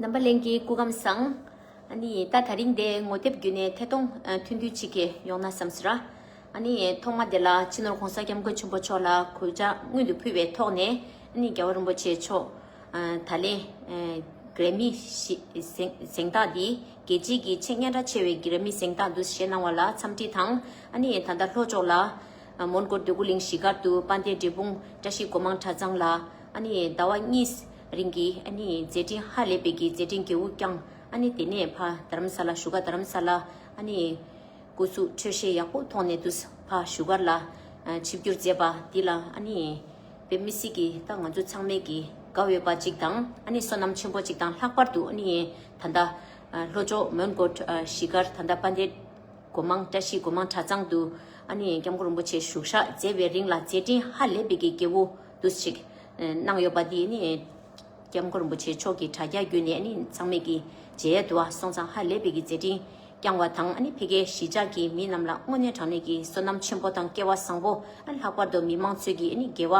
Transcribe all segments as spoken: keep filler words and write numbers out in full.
རྣམ་པ་ལྷན་རྒྱས་སྐུ་ཁམས་བཟང་། ཨ་ནི་ད་ད་རིང་འདི་ངོ་དེབ་བརྒྱུད་ནས་ཐད་གཏོང་ཨ་ཐུང་ཐུང་ཅིག་གི་ཡོང་ན་བསམ་ཟེར། ཨ་ནི་ཐོག་མ་དེ་ལ་སྤྱི་ནོར་༸གོང་ས་༸སྐྱབས་མགོན་ཆེན་པོ་མཆོག་ལ་གུས་ཕྱག་སྔོན་དུ་ཕུལ་བའི་ཐོག་ནས། ཨ་ནི་རྒྱལ་བ་རིན་པོ་ཆེ་མཆོག་ཨ་ད་ལན་ཨ་གྲལ་མི་ཞིག་གཟེངས་གཟེངས་རྟགས་འདི་རྒྱལ་སྤྱིའི་གི་ཆེས་སྙན་གྲགས་ཆེ་བའི་གྲལ་མི་གཟེངས་རྟགས་འདུ་བཞེས་གནང་བ་ལ་འཚམས་འདྲི་དང་། ཨ་ནི་ད་ལྟ་ལྷོ་ཕྱོགས་ལ་ཨ་མོན་གྷོ་འདོད་རྒུ་གླིང་གཞིས་སྒར་དུ་དཔལ་ལྡན་འབྲས་སྤུངས་བཀྲ་ཤིས་སྒོ་མང་གྲྭ་ཚང་ལ། ཨ་ནི་ཟླ་བ་གཉིས་རིང་གི་ཨ་ནི་མཛད་འཕྲིན་ཧ་ལས་པའི་གི་མཛད་འཕྲིན་རྒྱས་པོ་བསྐྱངས། ཨ་ནི་དེ་ནས་ཕར་རྡ་རམ་ས་ལ་བཞུགས་སྒར་རྡ་རམ་ས་ལ་ཨ་ནི་སྐུ་གཟུགས་འཕྲོད་བཞེས་ཡག་པོ་ཐོག་ནས་དུས་ཕར་བཞུགས་སྒར་ལ་ཨ་ཆིབས་བསྒྱུར་མཛད་པ་འདི་ལ། ཨ་ནི་དཔེ་མི་སྲིད་ཀྱི་ད་ང་ཚོ་ཚང་མས་ཀྱི་དགའ་འོས་པ་ཅིག་དང་། ཨ་ནི་བསོད་ནམས་ཆེན་པོ་ཅིག་དང་། ལྷག་པར་དུ་ཨ་ནི་ད་ལྟ་ཨ་ལྷོ་ཕྱོགས་མོན་གྷོ་ཨ་གཞིས་སྒར་ད་ལྟ་དཔལ་ལྡན་སྒོ་མང་བཀྲ་ཤིས་སྒོ་མང་གྲྭ་ཚང་དུ་ཨ་ནི་སྐྱབས་མགོན་རིན་པོ་ཆེ་བཞུགས་ཞག་མཛད་པའི་རིང་ལ་མཛད་འཕྲིན་ཧ་ལས་པའི་གི་རྒྱས་པོ་འདུ་ཞིག་གནང་ཡོད་པ་འདི་ཨ་ནི་སྐྱབས་མགོན་རིན་པོ་ཆེ་མཆོག་གི་དྲ་རྒྱ་བརྒྱུད་ནས་ཨ་ནི་ཚང་མས་ཀྱི་མཇལ་ཡ་འདུག་བ། སོང་ཙང་ཧ་ལས་པའི་གི་མཛད་འཕྲིན་བསྐྱངས་པ་དང་། ཨ་ནི་ཕ་གིའི་གཞིས་ཆགས་ཀྱི་མི་རྣམས་ལ་དངོས་གནས་དྲང་གནས་ཀྱི་བསོད་ནམས་ཆེན་པོ་དང་སྐལ་བ་བཟང་པོ། ཨ་ནི་ལྷག་པར་དུ་མི་མང་ཚོས་ཀྱི་ཨ་ནི་དགེ་བ་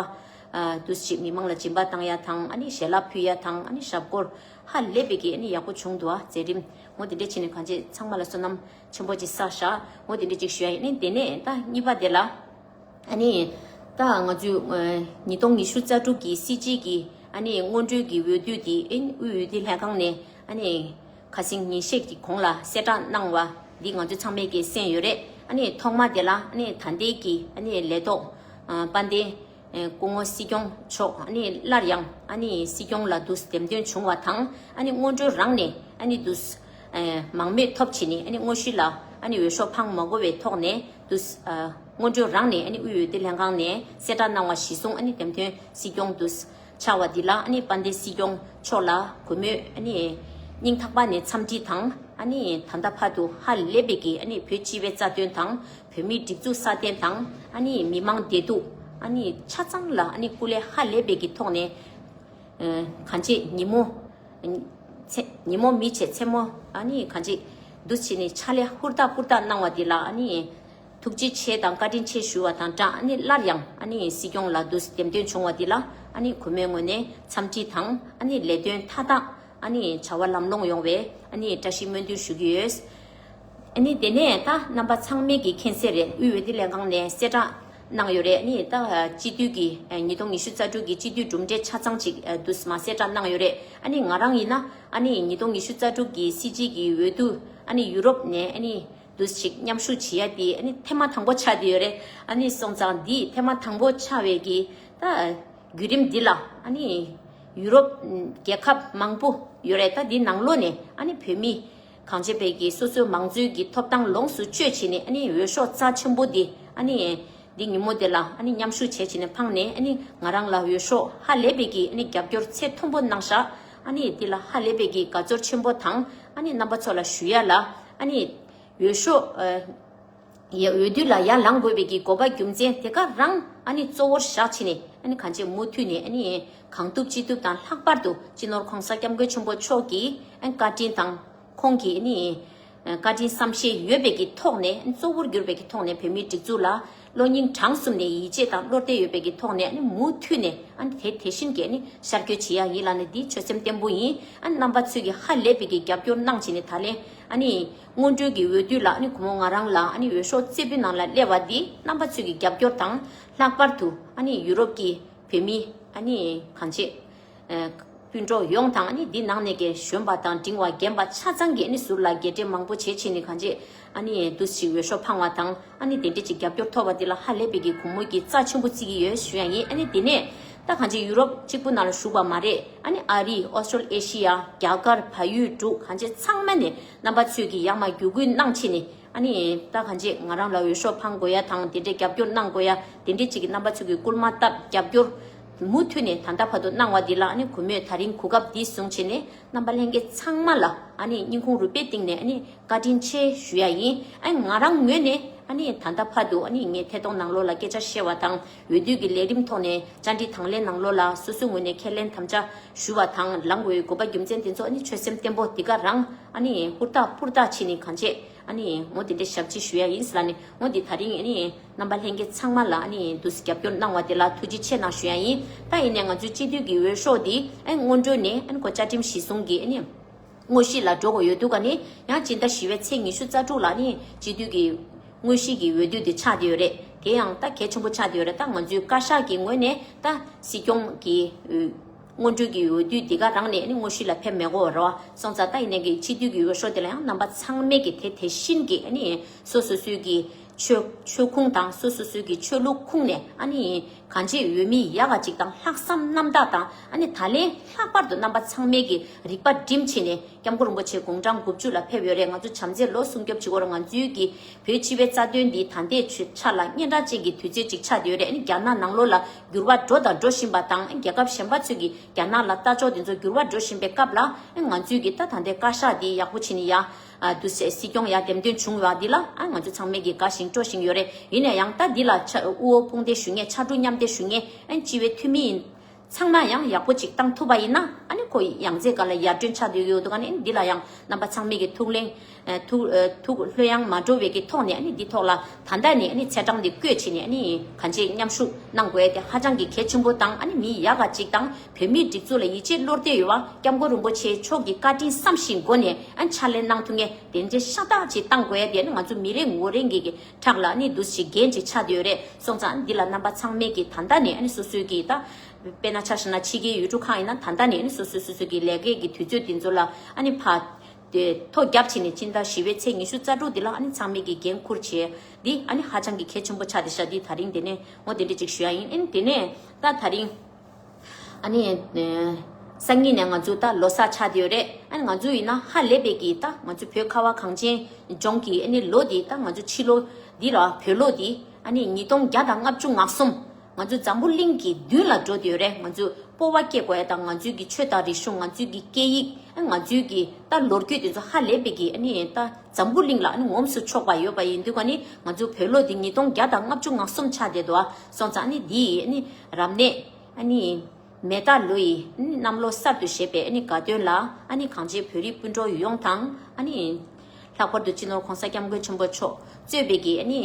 ཨ་འདུ་ཞིག་མི་མང་ལ་སྦྱིན་པ་བཏང་ཡ་དང་། ཨ་ནི་ཞལ་ལག་ཕུལ་ཡ་དང་། ཨ་ནི་ཞབས་སྐོར་ཧ་ལས་པའི་གི་ཨ་ནི་ཡག་པོ་བྱུང་འདུག་བ། མཛད་རིམ་ངོ་དེ་འདྲས་བྱས་ནས་གང་ཅི་ཚང་མ་ལ་བསོད་ནམས་ཆེན་པོ་ཅིག་བསགས་ཤག་ངོ་དེ་འདྲས་ཅིག་ཞུ་ཡ་ཡིན། ཨ་ནི་དེ་ནས་ད་གཉིས་པ་དེ་ལ། ཨ་ནི་ད་ང་ཚོས་ཨ་ཉིས་སྟོང་ཉི་ཤུ་རྩ་དྲུག་གི་སྲིད་སྤྱི་གི་ཨ་ནི་སྔོན་འགྲོའི་གི་འོས་བསྡུ་དེ་ཨ་ནི་དབུས་འོས་བསྡུ་ལྷན་ཁང་ནས་ཨ་ནི་ཁ་སང་ཉིན་ཤས་ཀྱི་གོང་ལ་གསལ་བསྒྲགས་གནང་བ་འདི་ང་ཚོ་ཚང་མས་ཀྱིས་གསན་ཡོད་རེད། ཨ་ནི་ཐོག་མ་དེ་ལ་ཨ་ནི་ད་ལྟའི་གི་ཨ་ནི་ལས་ཐོག་ཨ་དཔལ་ལྡན་ཨ་སྐུ་ངོ་སྲིད་སྐྱོང་མཆོག་ཨ་ནི་སླར་ཡང་ཨ་ནི་སྲིད་སྐྱོང་ལ་དུ་འདེམས་ཐོན་བྱུང་བ་དང་། ཨ་ནི་སྔོན་འགྲོ་རང་ནས་ཨ་ནི་དུ་ཨ་མང་མོས་ཐོབ་བྱས་ནས་ཨ་ནི་དངོས་གཞི་ལ་ཨ་ནི་འོས་ཤོག་འཕང་མ་དགོས་པའི་ཐོག་ནས་དུ་ཨ་སྔོན་འགྲོ་རང་ནས་ཨ་ནི་དབུས་འོས་བསྡུ་ལྷན་ཁང་ནས་གསལ་བསྒྲགས་གནང་བ་གཞིར་བཟུང་། ཨ་ནི་འདེམས་ཐོན་སྲིད་སྐྱོང་དུ་ཆགས་པ་འདི་ལ་ཨ་ནི་དཔལ་ལྡན་སྲིད་སྐྱོང་མཆོག་ལ་གུས་མོས་ཨ་ནི་སྙིང་ཐག་པ་ནས་འཚམས་འདྲི་དང་། ཨ་ནི་ད་ལྟ་བར་དུ་ཧ་ལས་པའི་གི་ཨ་ནི་བོད་སྤྱི་པའི་རྩ་དོན་དང་། བོད་མིའི་སྒྲིག་འཛུགས་སྲ་བརྟན་དང་། ཨ་ནི་མི་མང་བདེ་སྡུག་ཨ་ནི་ཆ་ཚང་ལ་ཨ་ནི་སྐུ་ལས་ཧ་ལས་པའི་གི་ཐོག་ནས་ཨ་གང་ཅི་ཉིན་མོ་ཚེ་ཉིན་མོ་མི་བྱེད་མཚན་མོ་ཨ་ནི་གང་ཅི་འདུ་བྱེད་ནས་ཕྱག་ལས་ཧུར་ཐག་ཧུར་ཐག་གནང་བ་འདི་ལ་ཨ་ནི་ཐུགས་རྗེ་ཆེ་དང་བཀའ་དྲིན་ཆེ་ཞུ་བ་དང་སྦྲགས། ཨ་ནི་སླར་ཡང་ཨ་ནི་སྲིད་སྐྱོང་ལ་དུ་འདེམས་ཐོན་བྱུང་བ་འདི་ལ་ཨ་ནི་གུས་མོའི་ངོས་ནས་འཚམས་འདྲི་དང་། ཨ་ནི་ལས་དོན་མཐའ་དག་ཨ་ནི་བྱ་བ་ལམ་ལྷོང་ཡོང་བའི་ཨ་ནི་བཀྲ་ཤིས་སྨོན་འདུན་ཞུ་གི་ཡོད། ཨ་ནི་དེ་ནས་ད་རྣམ་པ་ཚང་མས་ཀྱི་མཁྱེན་གསལ་རེད། དབུས་འོས་བསྡུ་ལྷན་ཁང་ནས་གསལ་བསྒྲགས་གནང་ཡོད་རེད། ཨ་ནི་ད་སྤྱི་འཐུས་ཀྱི་ཉིས་སྟོང་ཉི་ཤུ་རྩ་དྲུག་གི་སྤྱི་འཐུས་གྲུབ་འབྲས་ཆ་ཚང་ཅིག་དུ་མ་གསལ་བསྒྲགས་གནང་ཡོད་རེད། ཨ་ནི་ང་རང་ཡིན་ན་ཨ་ནི་ཉིས་སྟོང་ཉི་ཤུ་རྩ་དྲུག་གི་སྲིད་སྤྱི་གི་འོས་བསྡུ་ཨ་ནི་ཡུ་རོབ་ནས་ཨ་ནི་དུ་ཞིག་མཉམ་ཞུགས་བྱེད་ཡ་དེ་ཨ་ནི་ཐེངས་མ་དང་པོ་ཆགས་བསྡད་ཡོད་རེད། ཨ་ནི་སོང་ཙང་འདི་ཐེངས་མ་དང་པོ་ཆགས་པའི་གི་ད་བརྒྱུད་རིམ་འདི་ལ་ཨ་ནི་ཡུ་རོབ་རྒྱལ་ཁབ་མང་པོ་ཡོད་རེད། ད་འདི་ནང་ལོགས་ནས་ཨ་ནི་བོད་མི་གང་བྱེད་པའི་གི་སོ་སོའི་མང་གཙོའི་གི་ཐོབ་ཐང་ལོངས་སུ་སྤྱོད་བྱས་ནས་ཨ་ནི་འོས་ཤོག་རྩ་ཆེན་པོ་འདི་ཨ་ནི་འདི་ཉིན་མོ་འདི་ལ་ཨ་ནི་མཉམ་ཞུགས་བྱས་བྱས་ནས་འཕངས་ནས། ཨ་ནི་ང་རང་ལ་འོས་ཤོག་ཧ་ལས་པའི་གི་ཨ་ནི་རྒྱབ་སྐྱོར་ཚད་མཐོན་པོ་གནང་ཤག་ཨ་ནི་འདི་ལ་ཧ་ལས་པའི་གི་དགའ་ཚོར་ཆེན་པོ་དང་། ཨ་ནི་རྣམ་པ་ཚོ་ལ་ཞུ་ཡ་ལ་ཨ་ནི་འོས་ཤོག་ཨ་ཡ་འོས་བསྡུ་ལ་ཡར་ལངས་དགོས་པའི་གི་དགོས་པ་རྒྱུ་མཚན་དེ་ག་རང་ཨ་ནི་གཙོ་བོར་བཞག་བྱས་ནས། ཨ་ནི་གང་ཅི་མུ་མཐུད་ནས་ཨ་ནི་གང་ཐུབ་ཅི་ཐུབ་དང་། ལྷག་པར་དུ་སྤྱི་ནོར་༸གོང་ས་༸སྐྱབས་མགོན་ཆེན་པོ་མཆོག་གི་ཨ་ནི་བཀའ་དྲིན་དང་། ཁོང་གིས་ནི་བཀའ་དྲིན་བསམ་ཤེས་ཡོད་པའི་གི་ཐོག་ནས། གཙོ་བོར་གྱུར་པའི་གི་ཐོག་ནས་བོད་མིའི་སྒྲིག་འཛུགས་ལ་བློ་སྙིང་བྲང་གསུམ་ནས་ཡིད་ཆེས་དང་བློ་གཏད་ཡོད་པའི་གི་ཐོག་ནས་ནི་མུ་མཐུད་ནས་ཨ་ནི་དེ་དེ་བཞིན་གྱི་ནི་ཤར་བསྐྱོད་བྱེད་ཡ་ཡིན་ལ་ནི་འདི་ཆོད་སེམས་བརྟན་པོ་ཡིན། ཨ་ནི་རྣམ་པ་ཚོས་ཀྱི་ཧ་ལས་པའི་གི་རྒྱབ་སྐྱོར་གནང་བྱས་ནས་ད་ལན་ཨ་ནི་སྔོན་འགྲོའི་གི་འོས་བསྡུ་ལ་ཨ་ནི་གུས་མོ་ང་རང་ལ་ཨ་ནི་འོས་ཤོག་རྩེ་ཕུད་ནང་ལ་སླེབས་པ་འདི་རྣམ་པ་ཚོས་ཀྱི་རྒྱབ་སྐྱོར་དང་། ལྷག་པར་དུ་ཨ་ནི་ཡུ་རོབ་ཀྱི་བོད་མི་ཨ་ནི་གང་བྱེད། ཨ་སྤུན་གྲོགས་ཡོངས་དང་། ཨ་ནི་འདི་ནང་ནས་ཀྱི་གཞོན་པ་དང་འབྲིང་བ་རྒན་པ་ཆ་ཚང་གིས་ཨ་ནི་ཟུར་ལ་རྒྱས་སྤྲོས་མང་པོ་བྱེད་བྱེད་ནས་གང་བྱེད། ཨ་ནི་འདུ་ཞིག་འོས་ཤོག་འཕང་བ་དང་། ཨ་ནི་དེ་འདྲས་ཅིག་རྒྱབ་སྐྱོར་ཐོབ་པ་འདི་ལ་ཧ་ལས་པའི་གི་གུས་མོ་གི་རྩ་ཆེན་པོ་བརྩི་གི་ཡོད་ཞུ་ཡ་ཡིན། ཨ་ནི་དེ་ནས་ད་གང་བྱེད་ཡུ་རོབ་གཅིག་པུ་ནང་ལ་བཞུགས་པ་མ་རེད། ཨ་ནི་ཨ་རི། ཨོ་སི་ཀྲོ་ཨེ་ཤི་ཡ། རྒྱ་གར། བལ་ཡུལ་འབྲུག་གང་བྱེད་ཚང་མ་ནས་རྣམ་པ་ཚོས་ཀྱི་ཡར་མར་བརྒྱུད་སྐུལ་གནང་བྱེད་ནས། ཨ་ནི་ད་གང་ཅི་ང་རང་ལ་འོས་ཤོག་འཕང་དགོས་ཡ་དང་། དེ་འདྲའི་རྒྱབ་སྐྱོར་གནང་དགོས་ཡ། དེ་འདྲའི་ཅིག་གི་རྣམ་པ་ཚོ་གི་སྐུལ་མ་བཏབ། རྒྱབ་སྐྱོར་མུ་མཐུད་ནས་ད་ལྟ་བར་དུ་གནང་བ་འདི་ལ་ཨ་ནི་གུས་མོས་ད་རིང་གོ་སྐབས་འདི་བཟུང་བྱས་ནས་རྣམ་པ་ལྷན་རྒྱས་ཚང་མ་ལ་ཨ་ནི་སྙིང་ཁུང་རུས་པའི་གཏིང་ནས་ཨ་ནི་བཀའ་དྲིན་ཆེ་ཞུ་ཡ་ཡིན། ཨ་ནི་ང་རང་ངོས་ནས་ཨ་ནི་ད་ལྟ་བར་དུ་ཨ་ནི་ངས་ཐད་གཏོང་ནང་ལོགས་ལ་སྐད་ཆ་བཤད་པ་དང་། འོས་བསྡུ་གི་ལས་རིམ་ཐོག་ནས་བཅར་འདྲི་དང་ལེན་ནང་ལོགས་ལ་སོ་སོའི་ངོས་ནས་ཁས་ལེན་དམ་བཅའ་ཞུ་བ་དང་། ལངས་དགོས་པའི་དགོས་པ་རྒྱུ་མཚན་དེ་ཚོ་ཨ་ནི་ཆོད་སེམས་བརྟན་པོ་འདི་ག་རང་ཨ་ནི་ཧུར་ཐག་ཕུར་ཐག་བྱས་ནས་གང་བྱེད། ཨ་ནི་ངོ་དེ་འདྲའི་ཞབས་ཕྱི་ཞུ་ཡ་ཡིན་ཟེར་ལ་ནི། ངོ་འདི་ད་རིང་ཨ་ནི་རྣམ་པ་ལྷན་རྒྱས་ཚང་མ་ལ་ཨ་ནི་འདུག་སེ་རྒྱབ་སྐྱོར་གནང་བ་དེ་ལ་ཐུགས་རྗེ་ཆེ་གནང་ཞུ་ཡ་ཡིན། ད་ཡིན་ནའི་ང་ཚོའི་སྤྱི་འཐུས་ཀྱི་འོས་ཤོག་འདི་ཨ་ནི་སྔོན་འགྲོ་ནས་ཨ་ནི་ཁོ་བཅའ་ཁྲིམས་གཞི་བཟུང་གི་ཨ་ནི་ དངོས་གཞི་ལ་འགྲོ་དགོས་ཡོད་དུས་ཀ་ནི་ཡང་སྤྱི་ཟླ་བཞི་པའི་ཚེས་ཉི་ཤུ་རྩ་དྲུག་ལ་ནི་སྤྱི་འཐུས་ཀྱི་དངོས་གཞི་གི་འོས་བསྡུ་དེ་ཆགས་བསྡད་ཡོད་རེད། དེ་ཡང་ད་གལ་ཆེན་པོ་ཆགས་བསྡད་ཡོད་རེད། ད་ང་ཚོའི་བཀའ་ཤག་གི་ངོས་ནས་ད་སྲིད་སྐྱོང་གི་སྔོན་འགྲོ་གི་འོས་བསྡུ་འདི་ག་རང་ནས་ནི་དངོས་གཞི་ལ་ཕེབས་མི་དགོས་པ་རེད་བ། སོང་ཙང་ད་ཡིན་ནའི་གི་སྤྱི་འཐུས་ཀྱི་འོས་ཤོག་དེ་ལ་ཡང་རྣམ་པ་ཚང་མས་ཀྱི་དེ་དེ་བཞིན་གྱི་ནི་སོ་སོ་སོའི་གི་ཆོས་ཆོས་ཁུངས་དང་སོ་སོ་སོའི་གི་ཆོས་ལུགས་ཁུངས་ནས་ཨ་ནི་གང་ཅི་འོས་མི་ཡག་ག་ཅིག་དང་ལྷག་བསམ་རྣམ་དག་དང་ཨ་ནི་ད་ལན་ལྷག་པར་དུ་རྣམ་པ་ཚང་མས་ཀྱི་རིག་པ་བསྒྲིམས་བྱས་ནས་སྐྱབས་མགོན་རིན་པོ་ཆེ་དགུང་གྲངས་དགུ་བཅུ་ལ་ཕེབས་ཡོད་རེད། ང་ཚོ་བྱམས་བརྩེ་ལོ་སྲུང་སྐྱོབ་བྱེད་དགོས་རེད། ང་ཚོའི་གི་བོད་སྤྱི་པའི་རྩ་དོན་འདི་ད་ལྟའི་ཆ་ལ་སྙན་གྲགས་ཅན་གྱི་དུས་ཚོད་ཅིག་ཆགས་བསྡད་ཡོད་རེད། ཨ་ནི་རྒྱ་ནག་ནང་ལོགས་ལ་འགྱུར་བ་འགྲོ་དང་འགྲོ་བཞིན་པ་དང་རྒྱལ་ཁབ་གཞན་པ་ཚོས་ཀྱི་རྒྱ་ནག་ལ་ལྟ་ཕྱོགས་དེ་ཚོ་འགྱུར་བ་འགྲོ་བཞིན་པའི་སྐབས་ལ་ང་ཚོས་ཀྱི་ད་ད་ལྟའི་བཀའ་ཤག་འདི་ཡག་པོ་བྱས་ནས་ཡ་དུ་སྲིད་སྐྱོང་ཡ་འདེམས་ཐོན་བྱུང་བ་འདི་ལ་ང་ཚོ་ཚང་མས་ཀྱི་དགའ་ཞིང་སྤྲོ་བཞིན་ཡོད་རེད། ཡིན་ན་ཡང་ད་འདི་ལ་དབུ་བོ་དཔུང་སྡེ་ཞུ་མཁན་ཕྱར་གྲུ་མཉམ་འདེགས་ཞུ་མཁན་སྤྱི་པའི་འཐུས་མི་ཡིན་ཚང་མ་ཡང་ཡག་པོ་ཅིག་བཏང་ཐུབ་པ་ཡིན་ན་ཨ་ནི་ཁོ་ཡང་རྩེ་ག་ལ་ཡར་ཐོན་ཆགས་བསྡད་ཡོད་འདུག་ཨ་ནི་འདི་ལ་ཡང་རྣམ་པ་ཚང་མས་ཀྱི་ཐུགས་ལན་ཐུགས་ཐུགས་ལྷོད་ཡངས་མ་འགྲོ་བའི་གི་ཐོག་ནས་ཨ་ནི་འདི་ཐོག་ལ་ད་ལྟ་ནས་ཨ་ནི་ཚེས་གྲངས་འདི་བཀོད་བྱས་ནས་ཨ་ནི་གང་ཅི་མཉམ་ཞུགས་གནང་དགོས་ཏེ་ཧ་ཅང་གི་གལ་ཆེན་པོ་དང་ཨ་ནི་མི་ཡག་ག་ཅིག་དང་བོད་མིའི་སྒྲིག་འཛུགས་ལ་ཡིད་ཆེས་བློ་གཏད་ཡོད་པ་སྐྱབས་མགོན་རིན་པོ་ཆེ་མཆོག་གི་བཀའ་དྲིན་བསམ་བཞིན་སྒོ་ནས་ཨ་ནི་ཕྱག་ལས་གནང་ཐུབ་མཁན་དེ་འདྲའི་ཤ་སྟག་ཅིག་བཏང་དགོས་ཏེ་ཨ་ནི་ང་ཚོ་མི་རེ་ངོ་རེ་གི་གི་ཕྲག་ལ་ཨ་ནི་འདུ་ཞིག་འགན་ཅིག་ཆགས་བསྡད་ཡོད་རེད། སོང་ཙང་འདི་ལ་རྣམ་པ་ཚང་མས་ཀྱི་ད་ལྟ་ནས་ཨ་ནི་སོ་སོའི་གི་ད་དཔེར་ན་ཆ་བཞག་ན་ཕྱི་རྒྱལ་ཡུལ་གྲུ་ཁག་ཡིན་ན་ད་ལྟ་ནས་ཨ་ནི་སོ་སོ་སོ་སོའི་གི་ལས་ཀའི་གི་དུས་ཚོད་དེ་ཚོ་ལ་ཨ་ནི་ཕ་དེ་ཐོ་རྒྱབ་བྱས་ནས་སྤྱི་ཟླ་བཞི་པའི་ཚེས་ཉི་ཤུ་རྩ་དྲུག་འདི་ལ་ཨ་ནི་ཚང་མས་ཀྱི་འགན་འཁུར་བྱས་འདི་ཨ་ནི་ཧ་ཅང་གི་གལ་ཆེན་པོ་ཆགས་བསྡད་ཤག་འདི་ད་རིང་དེ་ནས་འོ་དེ་འདྲ་ཅིག་ཞུ་ཡ་ཡིན། ཨ་ནི་དེ་ནས་ད་ད་རིང་ཨ་ནི་སང་ཉིན་ནས་ང་ཚོ་ད་ལོ་གསར་ཆགས་བསྡད་ཡོད་རེད། ཨ་ནི་ང་ཚོ་ཡིན་ན་ཧ་ལས་པའི་གི་ད་ང་ཚོ་བོད་ཁ་བ་གངས་ཅན་ལྗོངས་ཀྱི་ཨ་ནི་ལོ་འདི་ད་ང་ཚོ་ཕྱི་ལོ་འདི་ར་བོད་ལོ་འདི་ཨ་ནི་ཉིས་སྟོང་བརྒྱ་དང་ལྔ་བཅུ་ང་གསུམ་ང་ཚོ་འཛམ་བུ་གླིང་གི་མདུན་ལ་འགྲོ་བསྡད་ཡོད་རེད། ང་ཚོ་སྤོབས་པ་སྐྱེ་དགོས་ཡ་དང་ང་ཚོའི་གི་ཆོས་དང་རིག་གཞུང་ང་ཚོའི་གི་སྐད་ཡིག་ཨ་ང་ཚོའི་གི་ད་ལོ་རྒྱུས་དེ་ཚོ་ཧ་ལས་པའི་གི་ཨ་ནི་ད་འཛམ་བུ་གླིང་ལ་ཨ་ནི་ངོམས་སུ་ཆོག་པ་ཡོད་པ་ཡིན་དུས་ཀ་ནི་ང་ཚོ་བོད་ལོ་འདི་ཉིས་སྟོང་བརྒྱ་དང་ལྔ་བཅུ་ང་གསུམ་ཆགས་བསྡད་འདུག་ཨ་སོང་ཙང་ཨ་ནི་འདི་ཡི་ཨ་ནི་རབ་གནས་ཨ་ནི་མེ་རྟ་ལོ་ཡི་ཨ་ནི་གནམ་ལོ་གསར་དུ་བཞད་པའི་ཨ་ནི་དགའ་སྟོན་ལ་ཨ་ནི་གངས་ཅན་བོད་རིགས་སྤུན་གྲོགས་ཡོངས་དང་ཨ་ནི་ལྷག་པར་དུ་སྤྱི་ནོར་༸གོང་ས་༸སྐྱབས་མགོན་ཆེན་པོ་མཆོག་གཙོས་པའི་གི་ཨ་ནི་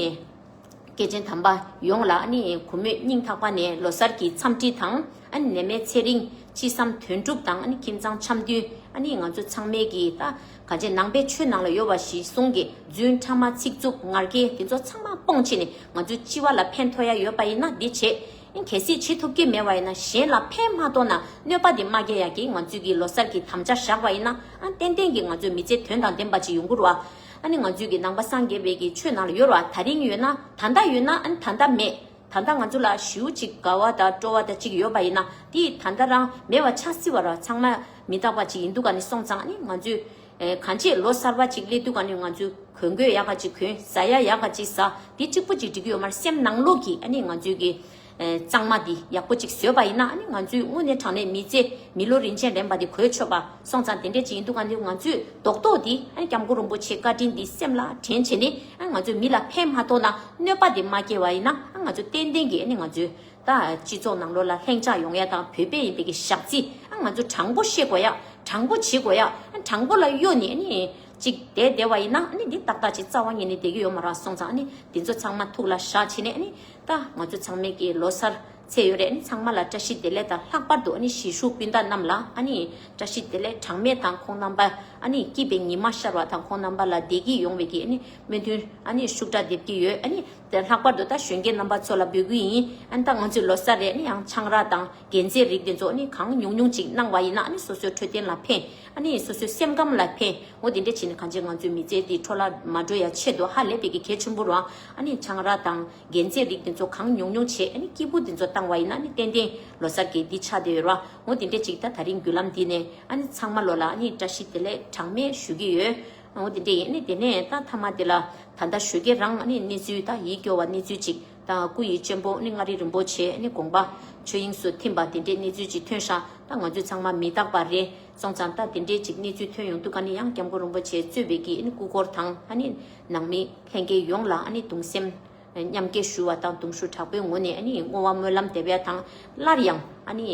སྐྱེས་ཆེན་དམ་པ་ཡོངས་ལ་ཨ་ནི་གུས་མོས་སྙིང་ཐག་པ་ནས་ལོ་གསར་གྱི་འཚམས་འདྲི་དང་ཨ་ནི་ནད་མེད་ཚེ་རིང་ཅི་བསམ་དོན་འགྲུབ་དང་ཨ་ནི་ཁྱིམ་ཚང་འཆམ་མཐུན་ཨ་ནི་ང་ཚོ་ཚང་མས་ཀྱི་ད་ག་ཅེ་ནང་པའི་ཆོས་ནང་ལ་ཡོད་པ་ཞིག་གསུང་གི་རྫུན་ཕྲ་མ་ཚིག་རྩུབ་ངར་སྐད་དེ་ཚོ་ཚང་མ་སྤོང་བྱས་ནས་ང་ཚོའི་སྤྱི་བ་ལ་ཕན་ཐོགས་ཡ་ཡོད་པ་ཡིན་ན་འདི་བྱེད། ཨ་ནི་གལ་སྲིད་བྱེད་ཐུབ་ཀྱི་མེད་པ་ཡིན་ན་གཞན་ལ་ཕན་མ་ཐོགས་ན་གནོད་པ་དེ་མ་སྐྱེལ་ཡ་གི་ང་ཚོའི་གི་ལོ་གསར་གྱི་དམ་བཅའ་བཞག་པ་ཡིན་ན་ཨ་ནི་ཏན་ཏན་གྱི་ང་ཚོའི་མི་ཚེ་དོན་དང་ལྡན་པ་ཅིག་ཡོང་གི་རེད་བ། ཨ་ནི་ང་ཚོའི་གི་ནང་པ་སངས་རྒྱས་པའི་གི་ཆོས་ནང་ལ་ཡོད་རེད་བ། ད་རིང་ཡོད་ན་ད་ལྟ་ཡོད་ན་ཨ་ནི་ད་ལྟ་མེད། ད་ལྟ་ང་ཚོ་ལ་ཞེ་པོ་ཅིག་དགའ་བ་དང་སྤྲོ་བ་དང་ཅིག་ཡོད་པ་ཡིན་ན་དེ་ད་ལྟ་རང་མེད་པ་ཆགས་སྲིད་པ་རེད་བ། ཚང་མ་མི་རྟག་པ་ཅིག་ཡིན་དུས་ཀ་ནི་སོང་ཙང་ཨ་ནི་ང་ཚོས་ཨེ་གང་ཅི་ལོ་གསར་པ་ཅིག་སླེབས་དུས་ཀ་ནི་ང་ཚོས་གོན་གོས་ཡག་ག་ཅིག་གོན། ཟ་ཡ་ཡག་ག་ཅིག་ཟ། དེ་གཅིག་པུ་ཅིག་འགྲིག་གི་ཡོད་མ་རེད། སེམས་ནང་ལོགས་ཀྱི་ཨ་ནི་ང་ཚོའི་གི་ཨེ་གཙང་མ་དེ་ཡག་པོ་ཅིག་བཟོས་པ་ཡིན་ན་ཨ་ནི་ང་ཚོའི་དངོས་གནས་དྲང་གནས་མི་ཚེ་མི་ལོ་རིན་ཆེན་ལྡན་པ་དེ་འགོད་ཆོག་པ་སོང་ཙང་དེ་འདྲས་ཅིག་ཡིན་དུས་ཀ་ནི་ང་ཚོས་རྡོག་རྡོག་དེ་ཨ་ནི་སྐྱབས་མགོན་རིན་པོ་ཆེའི་བཀའ་དྲིན་དེ་སེམས་ལ་དྲན་བྱས་ནས་ཨ་ནི་ང་ཚོས་མི་ལ་ཕན་མ་ཐོགས་ན་གནོད་པ་དེ་མ་སྐྱེལ་བ་ཡིན་ན་ཨ་ང་ཚོ་ཏན་ཏན་གྱིས་ཨ་ནི་ང་ཚོའི་ད་སྤྱི་ཚོགས་ནང་ལོགས་ལ་ལྷིང་འཇགས་ཡོང་ཡ་དང་བོད་པ་ཡིན་པའི་གི་ཞག་རྩི་ཨ་ང་ཚོ་དྲང་པོ་བཤད་དགོས་ཡ། དྲང་པོ་བྱེད་དགོས་ཡ། ཨ་དྲང་པོ་ལ་གཡོལ་ནས་ཨ་ནི་ཅིག་བསྡད་བསྡད་པ་ཡིན་ན་ཨ་ནི་འདི་ཏག་ཏག་ཅིག་རྩ་བ་ཉིད་ནས་བསྡད་ཀྱི་ཡོད་མ་རེད། སོང་ཙང་ཨ་ནི་འདི་ཚོ་ཚང་མ་ཐུགས་ལ་བཞག་བྱས་ནས་ཨ་ནི་ད་ང་ཚོ་ཚང་མས་ཀྱི་ལོ་གསར་ཚེས་ཡོད་རེད། ཨ་ནི་ཚང་མ་ལ་བཀྲ་ཤིས་བདེ་ལེགས་དང་ལྷག་པར་དུ་ཨ་ནི་གཞིས་བཞུགས་སྤུན་ཟླ་རྣམས་ལ་ཨ་ནི་བཀྲ་ཤིས་བདེ་ལེགས་གྲངས་མེད་དང་ཁོང་རྣམ་པ་ཨ་ནི་སྐྱིད་པའི་ཉི་མ་ཤར་བ་དང་ཁོང་རྣམ་པ་ལ་བདེ་སྐྱིད་ཡོང་བའི་གི་ཨ་ནི་སྨོན་འདུན་ཨ་ནི་ཤུགས་དྲག་འདེབས་ཀྱི་ཡོད། ཨ་ནི་དེ་ལྷག་པར་དུ་ད་གཞོན་སྐྱེས་རྣམ་པ་ཚོ་ལ་འབོད་སྐུལ་ཡིན། ཨ་ནི་ད་ང་ཚོའི་ལོ་གསར་རེད། ཨ་ནི་ཡང་ཆང་རག་དང་རྒྱན་རྩེད་རིགས་དེ་ཚོ་ཨ་ནི་གང་ཉུང་ཉུང་ཅིག་གནང་བ་ཡིན་ན་ཨ་ནི་སོ་སོའི་འཕྲོད་བསྟེན་ལ་ཕན། ཨ་ནི་སོ་སོའི་སེམས་ཁམས་ལ་ཕན། འོ་དེ་འདྲ་བྱས་ནས་གང་ཅི་ང་ཚོའི་མི་ཚེ་འདི་འཕྲོ་བརླག་མ་འགྲོ་ཡ་ཆེད་དུ་ཧ་ལས་པའི་གི་གལ་ཆེན་པོ་རང་ཨ་ནི་ཆང་རག་དང་རྒྱན་རྩེད་རིགས་དེ་ཚོ་གང་ཉུང་ཉུང་བྱས། ཨ་ནི་སྐྱིད་པོ་དེ་ཚོ་བཏང་བ་ཡིན་ན་ཨ་ནི་ཏན་ཏན་ལོ་གསར་གྱི་འདི་ཆགས་བསྡད་ཡོད་ར། འོ་དེ་འདྲ་ཅིག་ད་ད་རིང་བརྒྱུད་ལམ་འདི་ནས་ཨ་ནི་ཚང་མ་ལོ་ལ་ཨ་ནི་བཀྲ་ཤིས་བདེ་ལེགས་གྲངས་མེད་ཞུ་གི་ཡོད། འོ་དེ་འདྲ་ཡིན། ཨ་ནི་དེ་ནས་ད་མཐའ་མ་དེ་ལ་ད་ལྟ་ཞོགས་ཀས་རང་ཨ་ནི་གནས་ཚུལ་ད་ཡིད་སྐྱོ་བ་གནས་ཚུལ་ཅིག་ད་སྐུ་ཡི་གཅེན་པོ་ཨ་ནི་མངའ་རིས་རིན་པོ་ཆེ་ཨ་ནི་དགོངས་པ་ཆོས་དབྱིངས་སུ་ཐིམ་པ་དེ་འདྲའི་གནས་ཚུལ་ཅིག་ཐོན་ཤག་ད་ང་ཚོས་ཚང་མ་མི་རྟག་པ་རེད། སོང་ཙང་ད་དེ་འདྲའི་ཅིག་གནས་ཚུལ་ཐོན་ཡོང་དུས་ཀ་ནི་ཡང་སྐྱབས་མགོན་རིན་པོ་ཆེ་གཙོས་པའི་གི་ཨ་ནི་སྐུ་འཁོར་དང་ཨ་ནི་ནང་མི་ལྷན་རྒྱས་ཡོངས་ལ་ཨ་ནི་གདུང་སེམས་མཉམ་སྐྱེད་ཞུ་བ་དང་གདུང་ཤུགས་དྲག་པོའི་ངོས་ནས་ཨ་ནི་བསྔོ་བ་སྨོན་ལམ་འདེབས་ཡ་དང་སླར་ཡང་ཨ་ནི་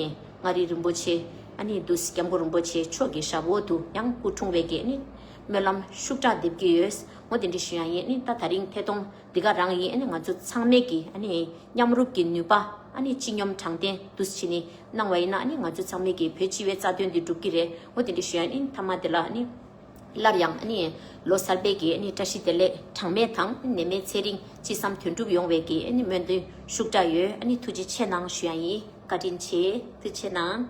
མངའ་རིས་རིན་པོ་ཆེ་ཨ་ནི་འདུག་སྐྱབས་མགོན་རིན་པོ་ཆེ་མཆོག་གི་ཞབས་འོག་ཏུ་ཡང་སྐུ་འཁྲུངས་པའི་གི་ཨ་ནི་སྨོན་ལམ་ཤུགས་དྲག་འདེབས་ཀྱི་ཡོད། འོ་དེ་འདྲ་ཞུ་ཡ་ཡིན། ཨ་ནི་ད་ད་རིང་ཐད་གཏོང་འདི་ག་རང་ཡིན། ཨ་ནི་ང་ཚོ་ཚང་མས་ཀྱི་ཨ་ནི་མཉམ་རུབ་ཀྱི་ནུས་པ་ ཨ་ནི་སྤྱི་སྙོམས་དྲང་བདེན་འདུག་སེ་བྱས་ནས་གནང་བ་ཡིན་ན། ཨ་ནི་ང་ཚོ་ཚང་མས་ཀྱི་བོད་སྤྱི་བའི་རྩ་དོན་འདི་འགྲུབ་ཀྱི་རེད། འོ་དེ་འདྲ་ཞུ་ཡ་ཡིན། མཐའ་མ་དེ་ལ་ཨ་ནི་སླར་ཡང་ཨ་ནི་ལོ་གསར་པའི་གི་ཨ་ནི་བཀྲ་ཤིས་བདེ་ལེགས་གྲངས་མེད་དང་ནད་མེད་ཚེ་རིང་ཅི་བསམ་དོན་འགྲུབ་ཡོང་བའི་གི་ཨ་ནི་སྨོན་འདུན་ཤུགས་དྲག་ཡོད། ཨ་ནི་ཐུགས་རྗེ་ཆེ་གནང་ཞུ་ཡ་ཡིན། བཀའ་དྲིན་ཆེ། ཐུགས་རྗེ་ཆེ་གནང་།